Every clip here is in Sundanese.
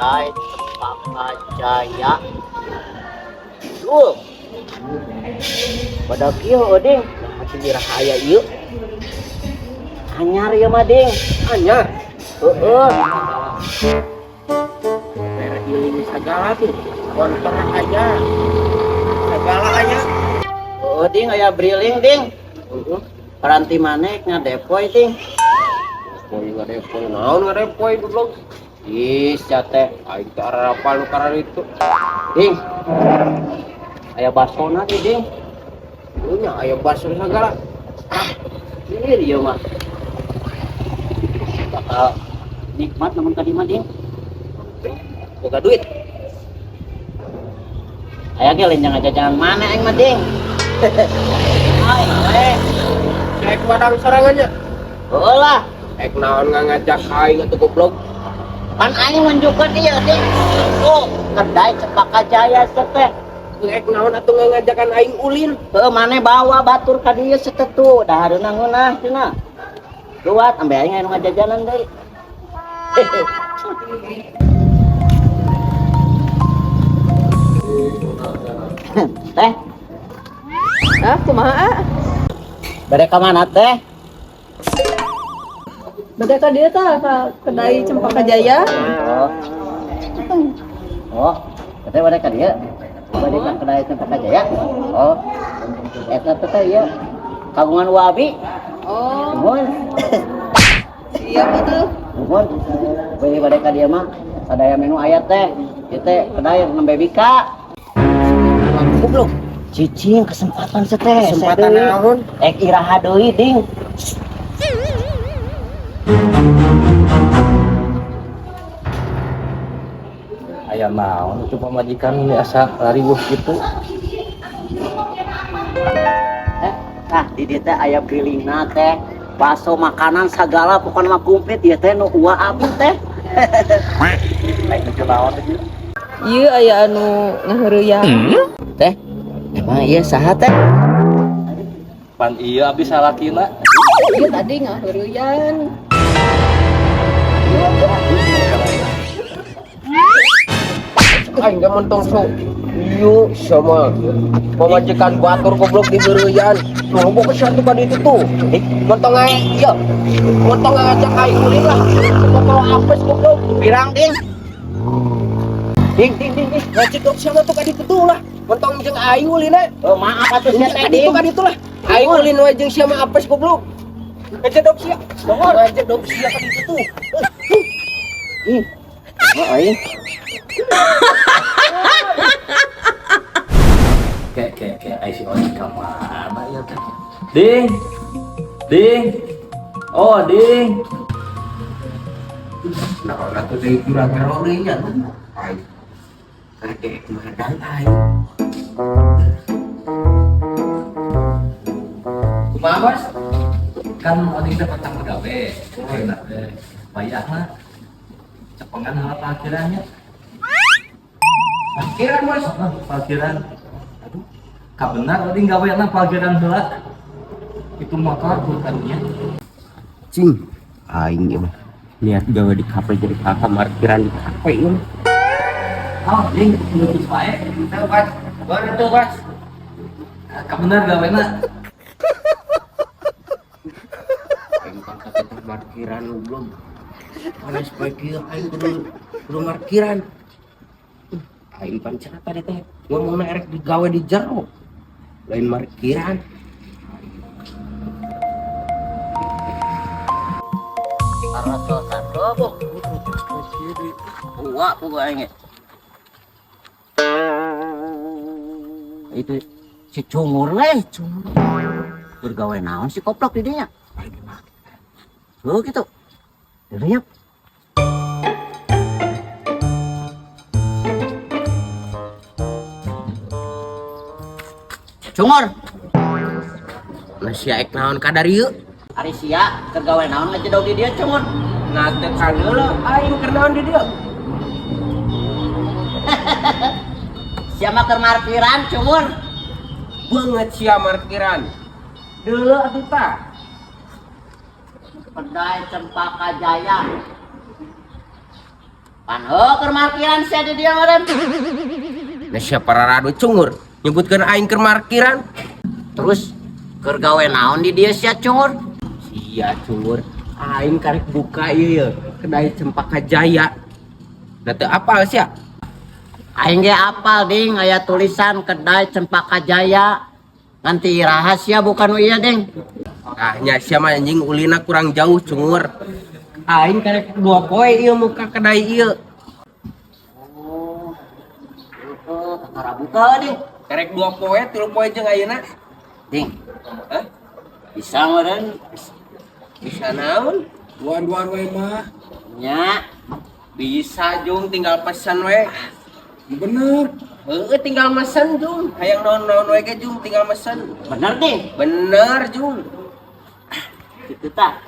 Kedai Cempaka Jaya. Duh. Badak ieu ding. Nah, atuh birah aya ieu. Anyar ieu mah ding. Anyar. Heeh. Mere iling segala tuh. Konter aja. Segala aya. Heeh ding aya briling ding. Heeh. Paranti maneh ngadepoy ding. Poy ngadepoy naon ngadepoy goblok. Ih, sia teh. Aing teh arapal nu kararitu. Ding. Aya basona di ding. Nya aya baso segala. Ah, ini ieu mah. Bakal nikmat namun tadi mah ding. Boga duit. Aya ge lain jangan jajanan mana aing mah ding. Aing we. Cek wadang sorangannya. Heueuh lah. Ek naon ngajak aing atuh goblok. Pan aing nunjukkeun ieu ding. Tuh, kedai Cempaka Jaya teh. Ek naon atuh ngajakan aing ulin. Heueuh maneh bawa batur ka dieu seteh tuh. Dahareuna ngeunah cenah. Luat ambe aing anu ngajajanan deui. Teh, Ah, kumaha? bade ka mana teh? Bade ka dieu tah ka kedai Cempaka Jaya. Oh. Oh, teh bade ka dieu. Bade ka kedai Cempaka Jaya. Oh. Eta teh teh ieu kagungan wabi. Oh, Nuhun. siap atuh. Nuhun. Bade bade ka dieu mah sadaya menu aya teh. Ieu teh kedai nembe bika. Goblok. Cicing kesempatan seteh. Kesempatan naon? Ek iraha deui ding. Aya naon itu pamajikan ini asa lariweuh gitu. Nah, di dieu teh aya grilingna teh. Bakso makanan sagala pokona mah komplit ieu teh nu uwa abi teh. Lain nuju naon teh? Ieu aya anu ngaheureuyang. Teh, emang ieu saha teh? Pan ieu abdi salakina. Ieu tadi ngaheureuyang. Aing ge mentong sok. Ieu sama pamajikan batur goblok di beureuyan. Tuh boga satu ka ditu tuh. Mentong aing ieu. Mentong ngajak aing ulin lah. Botol apes goblok. Pirang ding. Ding ding ding ding. Ngajak sama tuh ka ditu tuh lah. Mentong jeung aing ulin we. Oh, maaf atuh sia teh Ka ditu ding. ka ditu lah. Aing ulin we jeung sia mah apes goblok. Ngajak sia. Ngajak sia ka ditu tuh. Ih. Oh, aing. Kayak kayak kayak ai si Odi ka mana ya teh? Ding. Ding. Oh, ding. Nah, atuh deui kurang karo deui nya. Aing. Kadek madang aing. Kumaha, Bos? Kan Odi teh pantang gawe. Ayeuna teh wayahna cepengan heula parkirannya. Parkiran, Bos. Heeh, parkiran. Aduh, kabenar Odi gawena parkiran heula. Itu motor tuh karunya. Cing, aing ieu mah niat gawe di kafe jadi kakak parkiran di kafe ieu mah. Oh, ding, lukis wae. Tuh, Bos. Baru tuh, Bos. Kabenar gawena. Aing kan kata parkiran belum. Panas bae kieu aing kudu kudu parkiran. Aing pan cenah tadi teh ngomongna erek digawe di jero. Lain parkiran. Arasosan bu. Uwa pugu aing ge. Itu si cungur lain. Bergawe naon si koplok di dinya. Oh gitu. Dirinya. Cungur. Lah sia ek naon kadar ieu? Ari sia keur gawe naon ngajedog di dieu cungur. Ngatekan heula aing keur naon di dieu? Sia mah keur markiran cungur. Beungeut sia markiran. Deuleu atuh tah. Kedai Cempaka Jaya. Pan heuh keur markiran sia di dieu meureun. Nah siapa raradu cungur nyebutkeun aing keur markiran. Terus keur gawe naon di dieu sia cungur? Sia cungur, aing karek buka ieu ye, kedai Cempaka Jaya. Da teu apal sia. Aing ge apal ding aya tulisan kedai Cempaka Jaya. Nanti rahasia bukan nu ieu ding. Ah nya sia mah anjing ulina kurang jauh cungur. Aing karek dua poe ieu muka kedai ieu. Oh. Heeh, kakara buka ding. Karek dua poe, tilu poe jeung ayeuna. Ding, Hah? bisa meureun Bisa naon? Duaan-duaan we mah. nya. Bisa jung tinggal pesan we. Bener. Heeh, tinggal mesen jung. Hayang naon-naon we ge jung tinggal mesen. Bener ding. Bener jung. Gitu tah.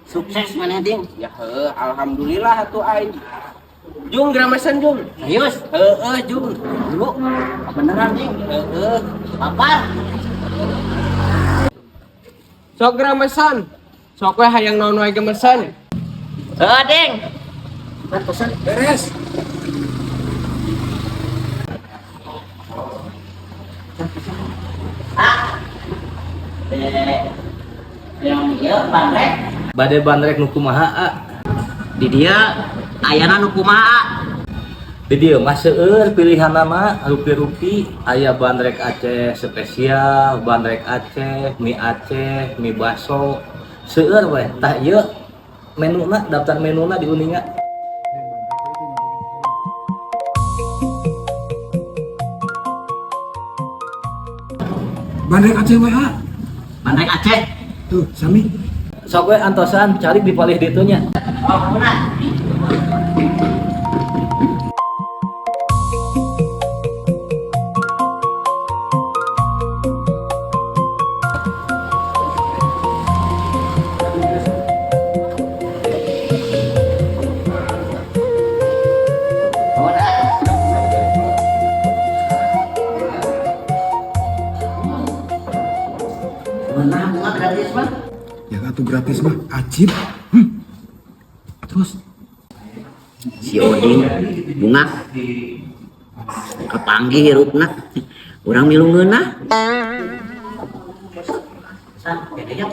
Sukses maneh ding. Ya heuh, alhamdulillah atuh aing. Jung geura mesen jung. Serius? Heeh jung. Dulu beneran ding. Heeh. Lapar. Sok geura mesen. Sok we hayang naon wae ge mesen. Heuh ding. Pesan. Beres. Ah. Yang ieu bandrek Bade bandrek nu kumaha ah? di dieu ayana nu kumaha? Di dieu mah seueur pilihanna mah rupi-rupi aya bandrek Aceh spesial, bandrek Aceh, mie Aceh, mie baso. Seueur we. Tah ieu menuna, daftar menuna diuninga. Bandrek Aceh we ah. Bandrek Aceh. Tuh, sami. Sok we antosan calik di palih ditu nya. Oh, benar. Menang mah gratis mah. Ya atuh gratis mah ajib. Terus Si Oding bunga kepanggih hirupna urang milu ngeunah. San, bedanya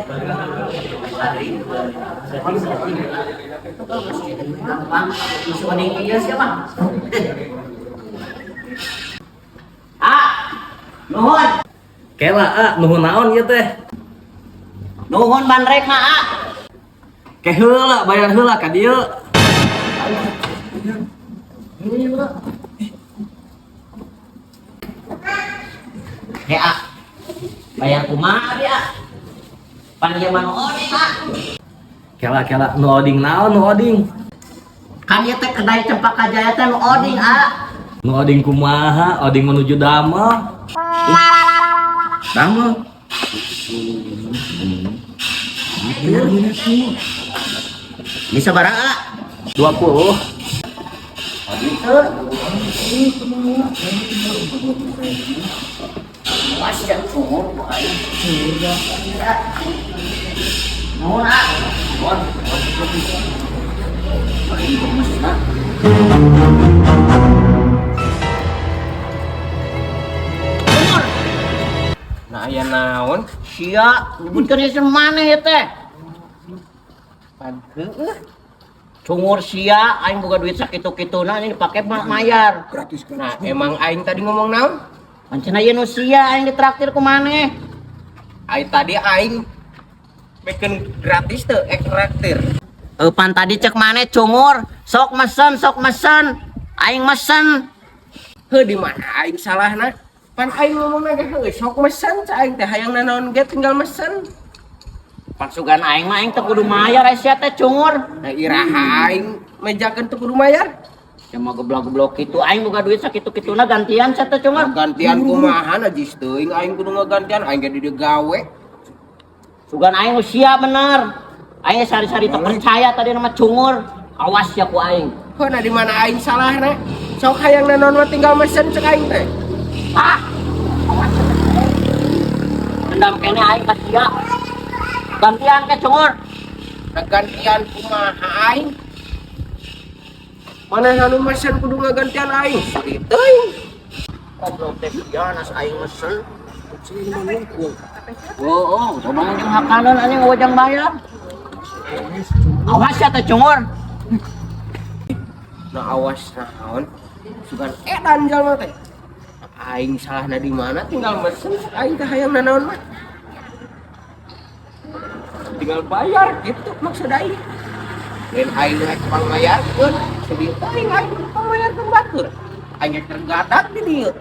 gampang si Oding ieu siapa? Ah, nuhun. Kela ah, nuhun naon ieu teh? Nuhun bandrek mah ah. Ke heula bayar heula ka dieu. He ah. Bayar kumaha abi ah? Pan ieu mah nu oding ah. Kela kela nu oding naon nu oding? Kan ieu teh kedai Cempaka Jaya teh nu oding ah. Nu oding kumaha? Oding menuju damel. Damel. Ini sabaraha? 20. Oding teu. Awas ya cungur ku aing. Nuhun ah. Nuhun. Aing gemesna. Cungur. Nah aya naon? Sia nyebutkeun ieu maneh ieu teh. Pan heueuh. Cungur sia aing boga duit sakitu-kituna ini dipake mayar. gratis gratis. Nah emang aing tadi ngomong naon? Pancen ieu nu sia aing ditraktir ku maneh. Aing tadi aing bikin gratis tuh, ek traktir. Pan tadi cek maneh cungur, sok mesen, sok mesen. Aing mesen. Heuh di mana aing salahna? Pan aing ngomongna ge heuh sok mesen cak aing teh hayang nanaon ge tinggal mesen. Pan sugan aing mah aing teu kudu mayar ai sia teh cungur. Nah iraha aing mejakeun teu kudu mayar. Cuma geblok-geblok kitu aing boga duit sakitu-kituna gantian sia teh cungur. Gantian kumaha najis teuing aing kudu ngagantian aing ge di dieu gawe. Sugan aing sia bener. Aing sari-sari teu percaya tadi nama cungur. Awas ya ku aing. Heuh nah di mana aing salahna? Sok hayang nanaon mah tinggal mesen cek aing teh. Ah. Awas ya teh. Dendam kene aing ka sia. Gantian ke cungur. Nah gantian kumaha aing? Mana anu mesen kudu ngagantian aing. Sedih teuing. Goblok teh sia nas aing mesen. Oh, oh, coba jeung makanan anjing wajang bayar. Awas ya teh cungur. Nah, awas naon? Sugan edan jalma teh. Aing salahna di mana, tinggal mesen aing teh hayang nanaon mah. Tinggal bayar gitu maksud aing. Lain aing rek pangmayarkeun, sedih teuing aing pangmayarkeun batur. Aing rek tergadak di dieu.